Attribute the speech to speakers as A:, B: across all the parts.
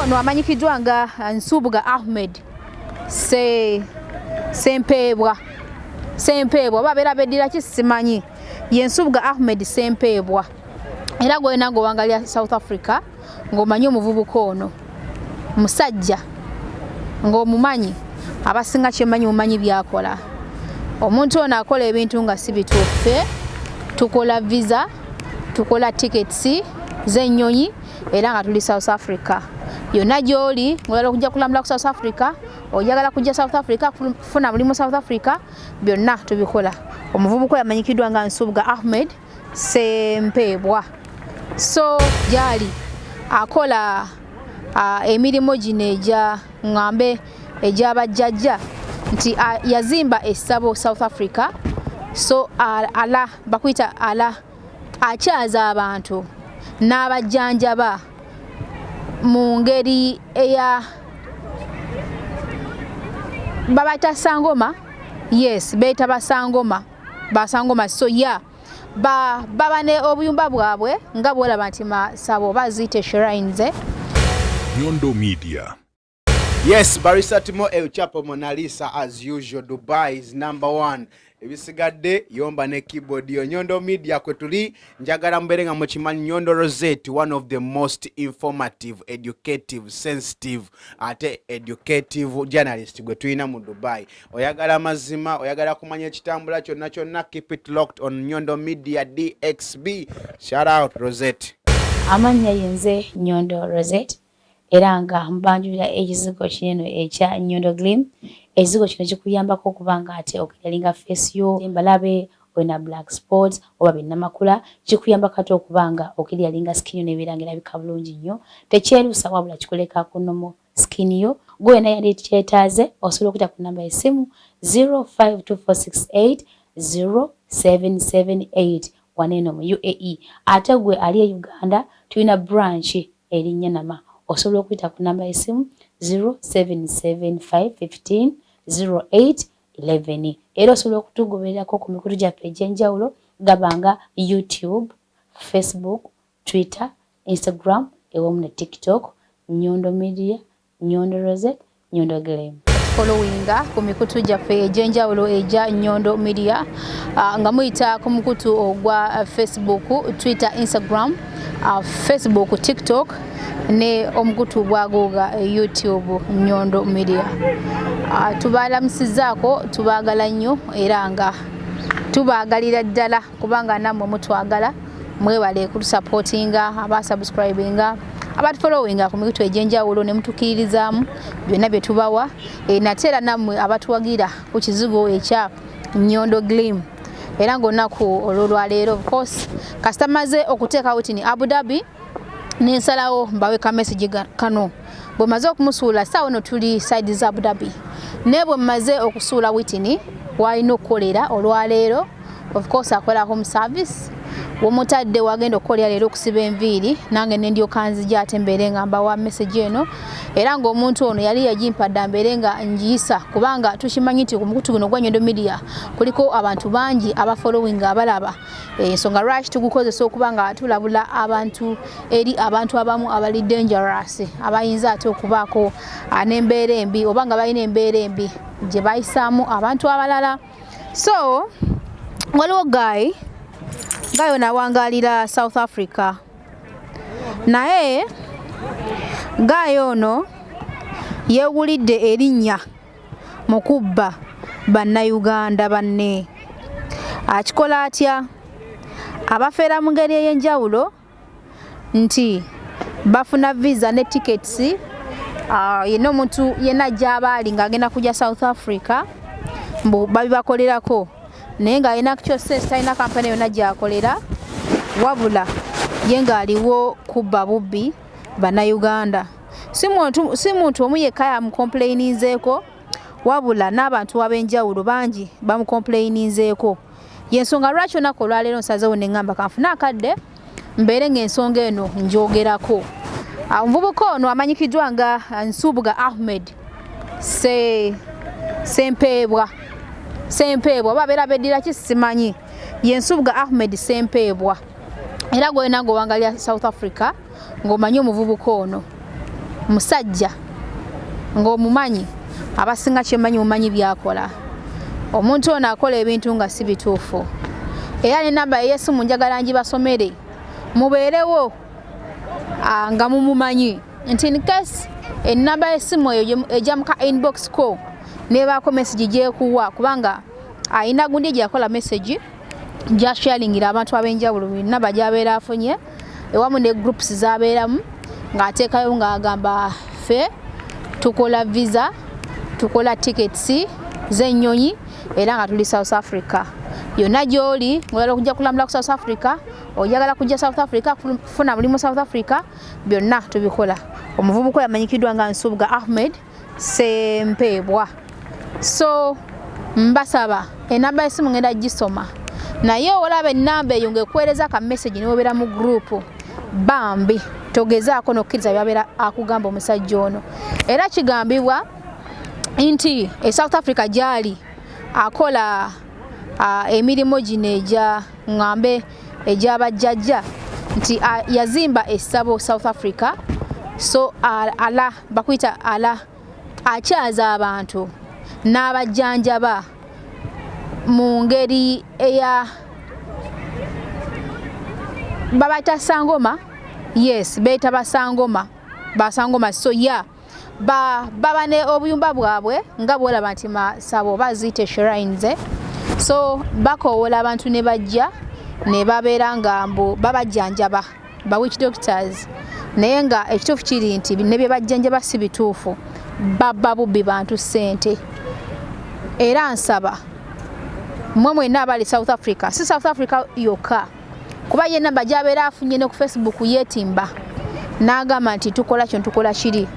A: Ono amanyikiddwa nga Nsubuga Ahmed Sempeebwa. Sempeebwa oba abeera beddira ki simanyi. Ye Nsubuga Ahmed Sempeebwa. Era gwena ng'owangalira South Africa ng'omanyi omuvubuka ono musajja ng'omumanyi, abasinga kyemanyi mumanyi byakola. Omuntu ono akola ebintu nga si bituufu. Ffe tukola visa, tukola tickets z'ennyonyi, era nga tuli South Africa. Yonna gy'oli ng'oyagala okujja kulambula ku South Africa, oyagala kujja South Africa kufuna mulimu South Africa, byonna tubikola. Omuvubuka yamanyikiddwa nga Nsubuga Ahmed Sempeebwa. So gyali akola emirimu gino egya ŋŋambe egy'abajjajja nti yazimba essabo South Africa. So ala bakuyita ala akyaza abantu n'abajjanjaba mu ngeri eya babayita sangoma. Yes, beeyita basangoma, basangoma. So ya ba baba ne obuyumba bwabwe nga bwolaba nti masabo baziyita shrines, eh?
B: Nyondo Media.
C: Yes, Barista Timo El Chapo Mona Lisa as usual, Dubai is number one. Ebisigadde yomba ne keyboard yo. Nyondo Media kwe tuli, njagala mubeere nga mukimanyi Nyondo Rosette, one of the most informative, educative, sensitive ate educative journalist gwe tulina mu Dubai. Oyagala mazima, oyagala kumanya ekitambula kyonna kyonna, keep it locked on Nyondo Media DXB. Shout out Rosette.
D: Amannya yenze Nyondo Rosette, era nga mbanjulira ekizigo kinene ekya Nyondo Glim. Ekizigo kino kikuyambako okuba nga ate oclearinga face yo, embalabe, olina black spots oba binnamakula, kikuyambako ate okuba nga oclearinga skin yo nebeera nga erabika bulungi nnyo. Tekyerusa, wabula kikuleka ku normal skin yo. Gwe yena yali kyetaaze, osobola okuyita ku namba y'essimu 052468 0778 waneeno mu UAE. Ate gwe ali e Uganda, tulina branch eri Nyanama, osobola okuyita ku namba y'essimu 0775 15 08 11. Era osobola okutugobererako ku mikutu gyaffe egy'enjawulo gabanga YouTube, Facebook, Twitter, Instagram ewamu ne TikTok, Nyondo Media, Nyondo Rosette, Nyondo Glam.
A: Followinga ku mikutu gyaffe egy'enjawulo egya Nyondo Media, nga muyita ku mukutu ogwa Facebook, Twitter, Instagram, Facebook, TikTok ne omukutu gwa Google, YouTube, Nyondo Media. Tubalamusizaako, tubaagala nnyo era nga tubaagalira ddala kubanga nammwe mutwagala. Mwebale kutusupportinga, abasubscribinga, abatufollowinga ku mikutu egy'enjawulo ne mutukkiririzaamu byonna bye tubawa. Nate era nammwe abatuwagira ku kizigo ekya Nyondo Glim. Era ng'olunaku olw'olwaleero, of course, kasita maze okuteekawo tini Abu Dhabi, nensalawo mbawe ka message kano. Bwe maze okumusuula saawa eno tuli side za Abu Dhabi, naye bwe mmaze okusuula witini walina okukolera olwaleero, of course akola home service, womutadde wagenda okukolera leero okusiba enviiri, nange nendyoka nzija ate mbeere nga mbawa message eno. Era ng'omuntu ono yali yagimpadde mbeere nga ngiyisa, kubanga tukimanyi nti ku mukutu guno gwa Nyondo Media kuliko abantu bangi abafollowing, abalaba. Ensonga lwaki tugukozesa okuba nga tulabula abantu eri abantu abamu abali dangerous, abayinza ate okubaako n'embeera embi oba nga balina embeera embi gye bayisaamu abantu abalala. So waliwo guy ono awangalira South Africa, naye guy ono yeewulidde erinnya mu kubba Bannayuganda banne. Akikola atya? Abafeera mu ngeri ey'enjawulo nti bafuna visa ne tickets. Yenna omuntu yenna gy'aba ali ng'agenda kujja South Africa, mbu babibakolerako, naye ng'alina actual sense talina kampani yonna gy'akolera, wabula ye ng'aliwo kubba bubbi Bannayuganda. Si muntu omu yekka yamucomplaininzeeko, wabula n'abantu ab'enjawulo bangi bamucomplaininzeeko. Yensonga lwaki olunaku olwaleero nsazeewo ne ŋŋamba kanfune akadde mbeere ng'ensonga eno njogerako. Omuvubuka ono amanyikiddwa nga Nsubuga Ahmed Sempeebwa. Sempeebwa oba abeera beddira ki simanyi. Ye Nsubuga Ahmed Sempeebwa. Era gwena ng'owangalira South Africa ng'omanyi omuvubuka ono. Musajja ng'omumanyi, abasinga kyemmanyi mumanyi byakola. Omuntu ono akola ebintu nga si bituufu, era nenamba ey'essimu njagala ngibasomere mubeerewo nga mumumanyi nti in case enamba y'essimu eyo ejja mu ka inbox ko nebaako message gyekuwa, kubanga ayina gundi gyeyakola message gyasharingira abantu ab'enjawulo namba gyabeera afunye ewamu ne groups zabeeramu, ng'ateekayo ng'agamba ffe tukola visa, tukola tickets z'ennyonyi, era nga tuli South Africa. Yonna gy'oli ng'oyagala okujja kulambula ku South Africa, oyagala kujja South Africa kufuna mulimu South Africa, byonna tubikola. Omuvubuka oyo amanyikiddwa nga Nsubuga Ahmed Ssempeebwa. So mbasaba enamba y'essimu ngenda gisoma, naye olaba enamba eyo ng'ekuweereza ka message niwobeera mu group, bambi togezaako n'okkiriza byabeera akugamba omusajja ono. Era kigambibwa nti e South Africa gyali akola emirimu gino egya ŋŋambe egy'abajjajja, nti yazimba essabo South Africa. So ala bakuyita ala akyaza abantu n'abajjanjaba mu ngeri eya babayita sangoma. Yes, beeyita basangoma, basangoma. So ya baba ne obuyumba bwabwe nga bwolaba nti masabo baziyite shrines. So bakoowola abantu ne bajja ne babeera nga mbu babajjanjaba ba witch doctors, naye nga ekituufu kiri nti ne bye bajjanjaba si bituufu, babba bubbi bantu ssente. Era nsaba mmwe mwenna abali South Africa, si South Africa yokka, kuba ye namba gyabeera afunye ne ku Facebook yeetimba n'agamba nti tukola kino, tukola kiri.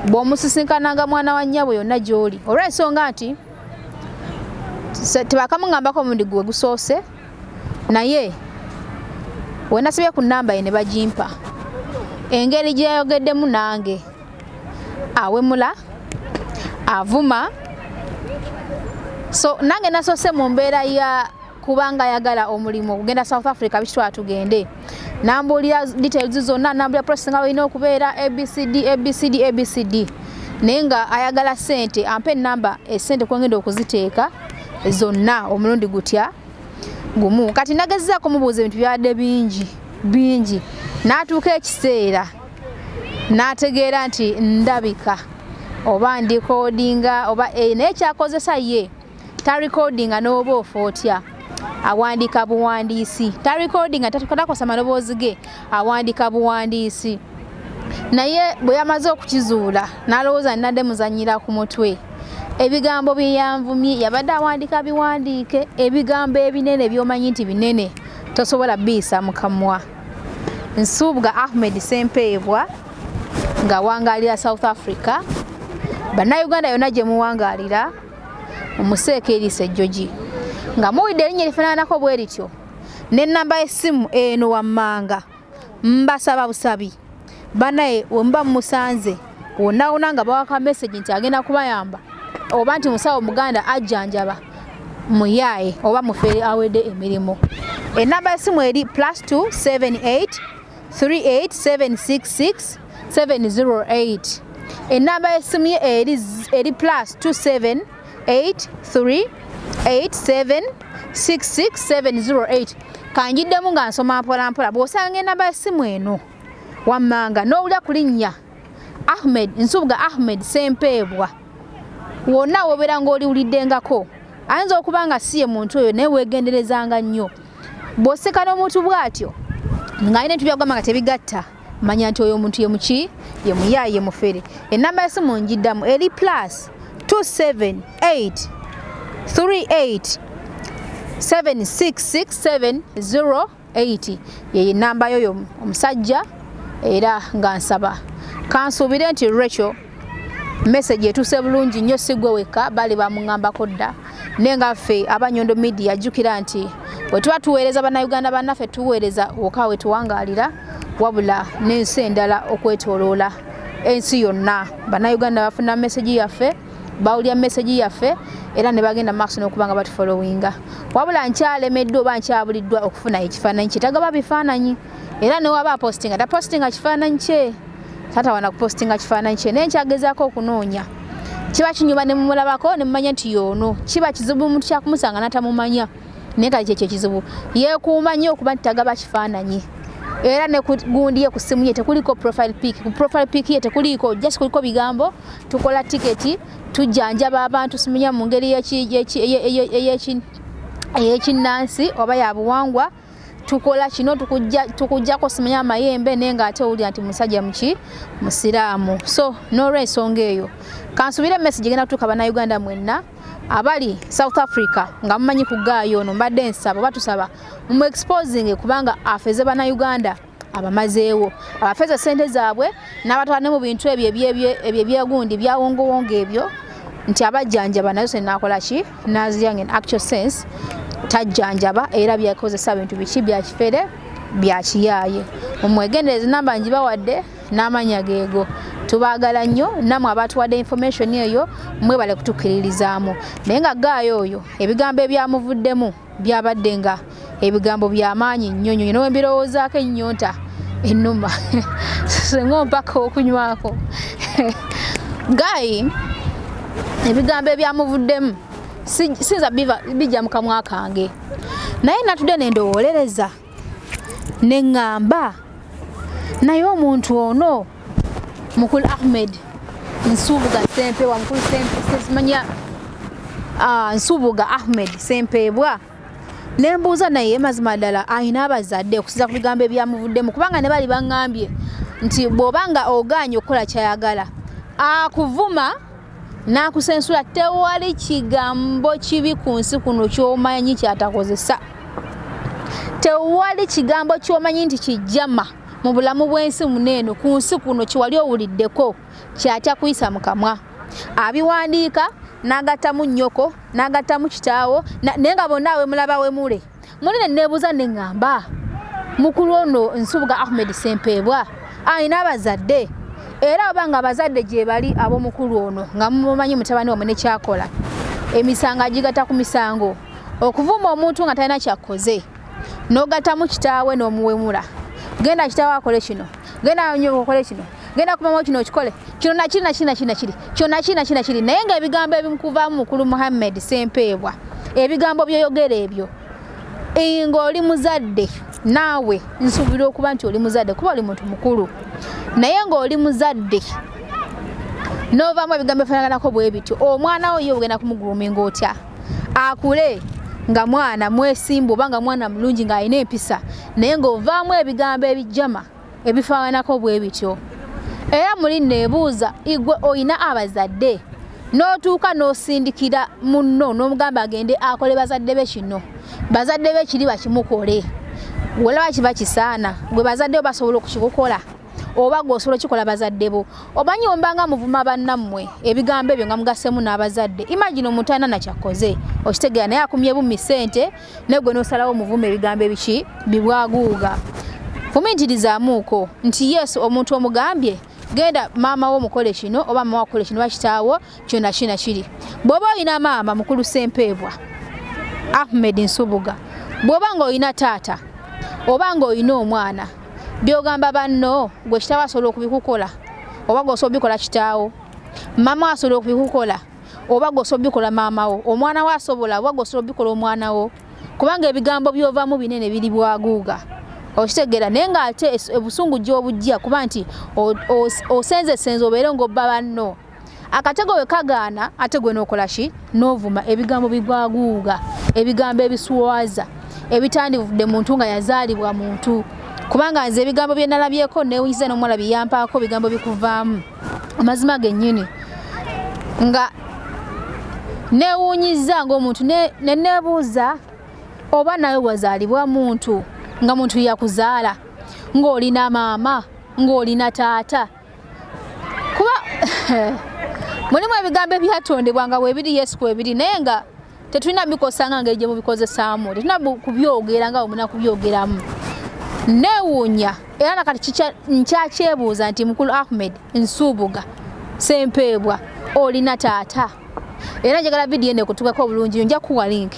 A: Bw'omusisinkananga mwana wa nnyabo yonna gy'oli, olw'ensonga nti tebakamuŋŋambako omulundi gwe gusoose, naye wenasibye ku namba ye ne bagimpa, engeri gye yayogeddemu nange, awemula, avuma. So nange nasoose mu mbeera ya kubanga ayagala omulimu okugenda South Africa, bikitwala tugende, nambuulira details zonna, nambulira process nga olina okubeera ABCD ABCD ABCD, naye nga ayagala ssente, ampe enamba esente kwengenda okuziteeka zonna omulundi gutya gumu. Kati nagezezaako mubuuza ebintu byabadde bingi bingi, n'atuuka ekiseera n'ategeera nti ndabika oba ndikodinga oba naye kyakozesa ye tarikodinga, n'oba ofa otya awandiika buwandiisi, tarikodinga, takosa maloboozi ge, awandiika buwandiisi. Naye bwe yamaze okukizuula n'alowooza nnadde muzannyira ku mutwe, ebigambo bye yanvumye yabadde awandiika biwandiike, ebigambo ebinene by'omanyi nti binene tosobola biyisa mu kamwa. Nsubuga Ahmed Ssempeebwa ng'awangaalira South Africa, Bannayuganda yonna gye muwangaalira mumuseeko eriiso ejjogi nga muwulidde erinnya erifaananako bwe lityo n'ennamba y'essimu eno wammanga, mbasaba busabi banaye we muba mumusanze wonna wonna nga bawaka message nti agenda kubayamba oba nti musawo muganda ajjanjaba, muyaaye oba mufere awedde emirimu. Enamba y'essimu eri +278 38766 708. Enamba y'essimu ye eri +27 8387 66708. Kanjiddemu nga nsoma mpola mpola. Bw'osanga enamba y'essimu eno wammanga n'owulira ku linnya Ahmed Nsubuga Ahmed Ssempeebwa, wonna wobeera ng'oliwuliddengako, ayinza okuba nga si ye muntu oyo, naye weegenderezanga nnyo. Bw'oseka n'omuntu bw'atyo ng'alina ebintu byagamba nga tebigatta, manya nti oyo omuntu ye muki, ye muyaaye, ye mufere. Enamba y'essimu ngiddamu eri +278 38 766708, yeyo enamba yoyo omusajja. Era nga nsaba kansuubire nti Rachel message etuuse bulungi nnyo, si gwe wekka, bali bamuŋŋambako dda. Naye nga ffe Abanyondo Media, jjukira nti bwe tuba tuweereza Bannayuganda bannaffe, tuweereza wokka we tuwangaalira, wabula n'ensi endala okwetooloola ensi yonna Bannayuganda bafuna message yaffe, bawulira message yaffe era ne bagenda maaso n'okuba nga batufollowinga. Wabula nkyalemeddwa oba nkyabuliddwa okufuna ekifaananyi kye, tagaba bifaananyi, era newaba apostinga tapostinga kifaananyi kye. Taata wana kupostinga kifaananyi kye, naye nkyagezaako okunoonya. Kiba kinyuma ne mumulabako ne mumanya nti y'ono. Kiba kizibu omuntu kyakumusanga n'atamumanya, naye kati kyekyo ekizibu. Yeekuuma nnyo okuba nti tagaba kifaananyi, era ne ku gundi ye ku ssimu ye tekuliko profile pic. Ku profile pic ye tekuliko, just kuliko bigambo tukola tiketi, tujjanjaba abantu, simanya mu ngeri ey'ekinnansi oba ya buwangwa, tukola kino, tukujjako simanya amayembe, naye ng'ate owulira nti musajja muki musiraamu. So n'olwensonga eyo kansubire message egenda kutuuka bannayuganda mwenna abali South Africa nga mumanyi ku guy ono. Mbadde nsaba oba tusaba mumu exposing, kubanga afeze bannayuganda, abamazeewo, abafeze sente zaabwe n'abatwala ne mu bintu ebyo ebyo ebyegundi byawongowongo ebyo nti abajjanjaba, nazo senakola ki nazirya. In actual sense tajjanjaba, era byakozesa bintu biki bya kifere, bya kiyaaye. Mumwegendereze, namba ngibawadde n'amanya geego. Tubaagala nnyo nammwe abatuwadde information eyo, mwebale kutukkiririzaamu. Naye nga guy oyo ebigambo ebyamuvuddemu byabadde nga ebigambo byamaanyi nnyo nnyo, nowe mbirowoozaako ennyonta ennuma senga ompaka okunywako. Guy ebigambo ebyamuvuddemu sinza bijja mu kamwa kange, naye natudde nendowoolereza neŋŋamba, naye omuntu ono mukulu Ahmed Nsubuga Ssempeebwa, mukulu simanya Nsubuga Ahmed Ssempeebwa, nembuuza, naye mazima ddala alina abazadde okusinza ku bigambo ebyamuvuddemu? Kubanga ne bali baŋŋambye nti bw'oba nga ogaanye okukola kyayagala, akuvuma n'akusensula. Tewali kigambo kibi ku nsi kuno ky'omanyi kyatakozesa. Tewali kigambo ky'omanyi nti kijjama mu bulamu bw'ensi muneeno ku nsi kuno kiwali owuliddeko kyatya kuyisa mu kamwa. Abiwandiika n'agattamu nnyoko, n'agattamu kitaawo, naye nga bonna awemula bawemule muli. Ne neebuuza ne ŋŋamba, mukulu ono Nsubuga Ahmed Ssempeebwa alina abazadde? Era oba nga abazadde gye bali ab'omukulu ono nga mumumanyi mutabani wamwe nekyakola, emisango agigatta ku misango, okuvuma omuntu nga talina kyakkoze, n'ogattamu kitaawe n'omuwemula, genda kitaawe akole kino, genda nnyoko okole kino, genda kumamu kino okikole kino, nakiri nakiri nakiri nakiri kino nakiri nakiri nakiri. Naye ng'ebigambo ebimukuvaamu, mukulu Muhammed Ssempeebwa, ebigambo byoyogera ebyo ng'oli muzadde, naawe nsuubira okuba nti oli muzadde kuba oli muntu mukulu, naye ng'oli muzadde n'ovaamu ebigambo ebifaanaganako bwe bityo, omwana wo ye ogenda kumugroominga otya akule nga mwana mwesimbu oba nga mwana mulungi ng'alina empisa, naye ng'ovaamu ebigambo ebijjama ebifaananako bwe bityo? Era muli neebuuza, igwe olina abazadde n'otuuka n'osindikira munno n'omugamba agende akole bazadde be kino, bazadde be kiri bakimukole, olaba kiba kisaana? Gwe bazadde bo basobola okukikukola oba gwe osobola okikola bazadde bo? Omanyi ombanga muvuma bannammwe ebigambo ebyo nga mugassemu n'abazadde. Imagine omuntu alina nakyakoze, okitegeera, naye akumye bumi ssente, naye gwe n'osalawo omuvuma ebigambo ebiki bibwaguuga. Fumintirizaamuuko nti yes, omuntu omugambye genda maama wo mukole kino oba mama wakole kino oba kitaawo kyona kina kiri. Bw'oba olina maama, mukulu Ssempeebwa Ahmed Nsubuga, bw'oba ng'olina taata oba ng'olina omwana, byogamba banno gwe kitaawo asobola okubikukola oba gwe osobola obikola kitaawo? Maama asobola okubikukola oba gwe osobola obikola maama wo? Omwana wo asobola oba gwe osobola obikola omwana wo? Kubanga ebigambo byovaamu binene biri bwaguuga, okitegeera? Naye ng'ate obusungu gy'obujja kuba nti osenzesenze obeere ng'obba banno, akatego bwe kagaana, ate gwe n'okola ki? N'ovuma ebigambo bigwaguuga, ebigambo ebiswaza ebitandivudde muntu nga yazaalibwa muntu. Kubanga nze ebigambo bye nalabyeko newunyiza n'omuwala bye yampaako, bigambo bikuvaamu amazima gennyini nga newunyiza ng'omuntu ne neebuuza oba nawe wazaalibwa muntu, nga muntu yakuzaala, ng'olina maama, ng'olina taata. Kuba mulimu ebigambo ebyatondebwa nga webiri, yesu kwebiri, naye nga tetulina bikosa nga ngeri gye mubikozesaamu, tetulina kubyogera nga bwemulina kubyogeramu. Neewuunya era nakati nkyakyebuuza nti mukulu Ahmed Nsubuga Ssempeebwa olina taata? Era njagala vidiyo eno ekutukako obulungi. Nja kuwa link,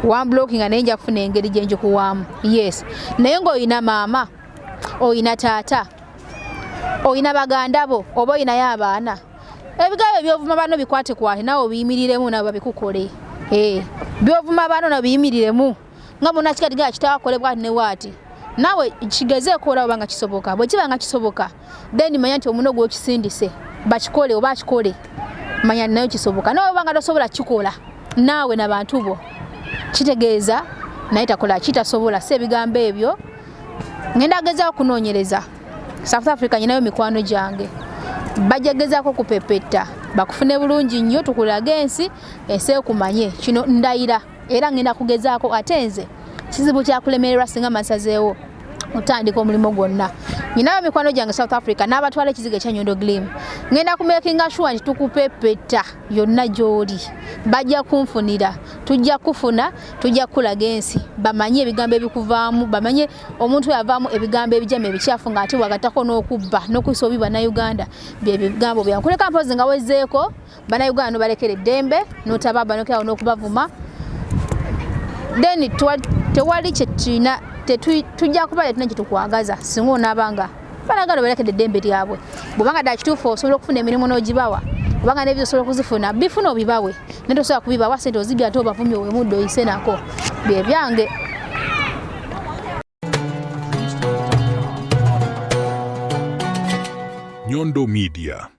A: wamblockinga, naye nja kufuna engeri gye njikuwaamu. Yes, naye ng'olina maama, olina taata. Olina baganda bo oba olinayo abaana? Ebigambo ebyovuma banno bikwate kwate naawe obiyimiriremu, naawe babikukole. Byovuma banno naawe biyimiriremu nga munakikati kitawakole bwati ne bwati, naawe kigezeeko olaba oba nga kisoboka. Bwe kiba nga kisoboka, then manya nti omuno gwokisindise bakikole oba akikole, manya nayo kisoboka. Nawe oba nga tosobola kikola naawe nabantu bo, kitegeeza naye takola kitasobola. Si ebigambo ebyo ngenda gezaako kunoonyereza. South Africa nyinayo mikwano gyange, bajja gezaako kupepetta bakufune bulungi nnyo, tukulage ensi, ensi ekumanye. Kino ndayira era ngenda kugezaako. Ate nze kizibu kyakulemererwa singa masazeewo otandika omulimu gwonna. Nyinayo mikwano gyange South Africa n'abatwala ekizigo ekya Nyondo Glim, ngenda kumakinga sure nti tukupepetta yonna gy'oli, bajja kunfunira, tujja kufuna, tujja kukulaga ensi, bamanye ebigambo ebikuvaamu, bamanye omuntu yavaamu ebigambo ebijama ebikyafu ng'ate wagattako n'okubba n'okuyisa obubi Bannayuganda. Bye bigambo byankuleka mpozi nga wezeeko Bannayuganda nobalekera eddembe n'otababa nokerawo n'okubavuma, then tewali kyetulina, tujja kuba tetulina kyetukwagaza singa onaabanga Bannayuganda obalekedde eddembe lyabwe. Bwobanga ddala kituufu osobola okufuna emirimu n'ogibawa, obanga n'ebyo osobola okuzifuna, bifuna obibawe, naye tosobola kubibawa sente ozibya ate obavumye owemudde oyise nako. Bye byange.
B: Nyondo Media.